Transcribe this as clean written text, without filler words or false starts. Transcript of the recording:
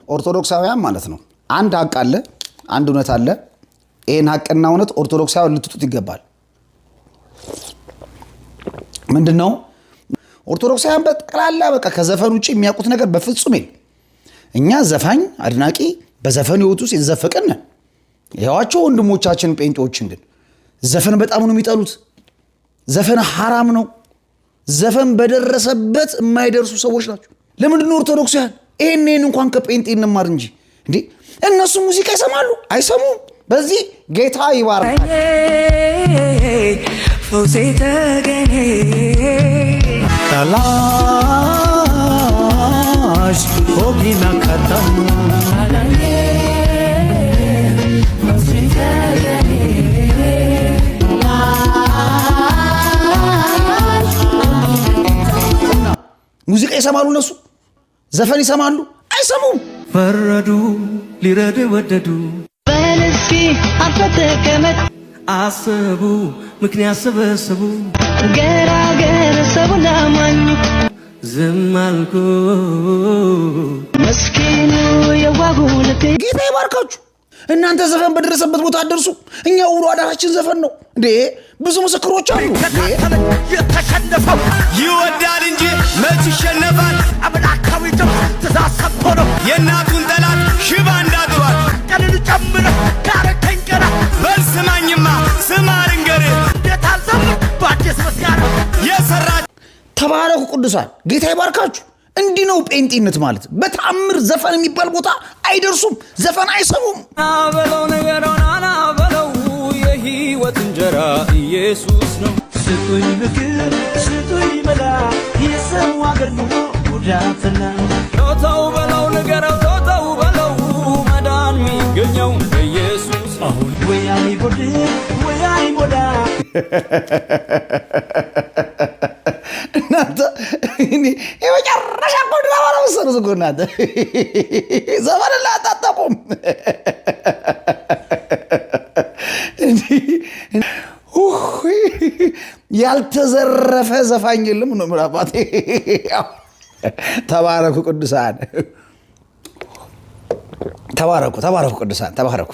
ኦርቶዶክሳውያን ማለት ነው። አንድ ሀቅ አለ፣ አንድ እውነት አለ። ይህን ሀቅና እውነት ኦርቶዶክሳውያን ልትጡት ይገባል። ምንድን ነው? ኦርቶዶክሳውያን በጠቅላላ በቃ ከዘፈን ውጭ የሚያውቁት ነገር በፍጹም የለም። እኛ ዘፋኝ አድናቂ በዘፈን ህይወት ውስጥ የተዘፈቅን ነን። ይኸዋቸው ወንድሞቻችን ጴንጤዎችን ግን ዘፈን በጣም ነው የሚጠሉት። ዘፈን ሐራም ነው። ዘፈን በደረሰበት የማይደርሱ ሰዎች ናቸው። ለምንድን ነው ኦርቶዶክሳውያን ይሄን እንኳን ከጴንጤ እንማር እንጂ እንዴ? እነሱ ሙዚቃ ይሰማሉ አይሰሙም? በዚህ ጌታ ይባርካል። ፈውሴ ተገኘ። तलाश होगी ना खत्म। ሙዚቃ ይሰማሉ እነሱ ዘፈን ይሰማሉ አይሰሙም? ፈረዱ ሊረዱ ወደዱ። በል እስኪ አርፈህ ተቀመጥ። አሰቡ ምክንያት ሰበሰቡ። ገራገር ሰውን አማኙ። ዝም አልኩ። መስኪኑ የዋሁ ልቤ። ጌታ ይባርካችሁ። እናንተ ዘፈን በደረሰበት ቦታ አትደርሱ። እኛ ውሎ አዳራችን ዘፈን ነው እንዴ! ብዙ ምስክሮች አሉ። የተሸነፈው ይወዳል እንጂ መች ይሸነፋል? አምላካዊ ድምፅ ትእዛዝ ሰጥቶ ነው። የእናቱን ጠላት ሽባ እንዳጥሯል። ቀንን ጨምረህ ካረከኝ ቀና። በል ስማኝማ ስማ ልንገርህ፣ እንዴት አልዘምር በአዲስ ምስጋና? የሰራ ተባረኩ ቅዱሳን፣ ጌታ ይባርካችሁ። እንዲህ ነው ጴንጤነት ማለት። በተአምር ዘፈን የሚባል ቦታ አይደርሱም። ዘፈን አይሰሙም። በለው ነገረው ናና በለው የህይወት እንጀራ ኢየሱስ ነው። ስጡኝ ምክር ስጡኝ መላ የሰው አገር ኑሮ ጉዳትና ተው በለው ንገረው ተው በለው መዳን የሚገኘው በኢየሱስ አሁን። ወይ አይጎድል ወይ አይሞላ። እናንተ እኔ የመጨረሻ እኮ ድራማ ነው የምትሰሩት እኮ እናንተ ዘፈን ላይ አታጠቁም። ያልተዘረፈ ዘፋኝ የለም ነው የምልህ አባቴ። ተባረኩ ቅዱሳን፣ ተባረኩ፣ ተባረኩ ቅዱሳን፣ ተባረኩ።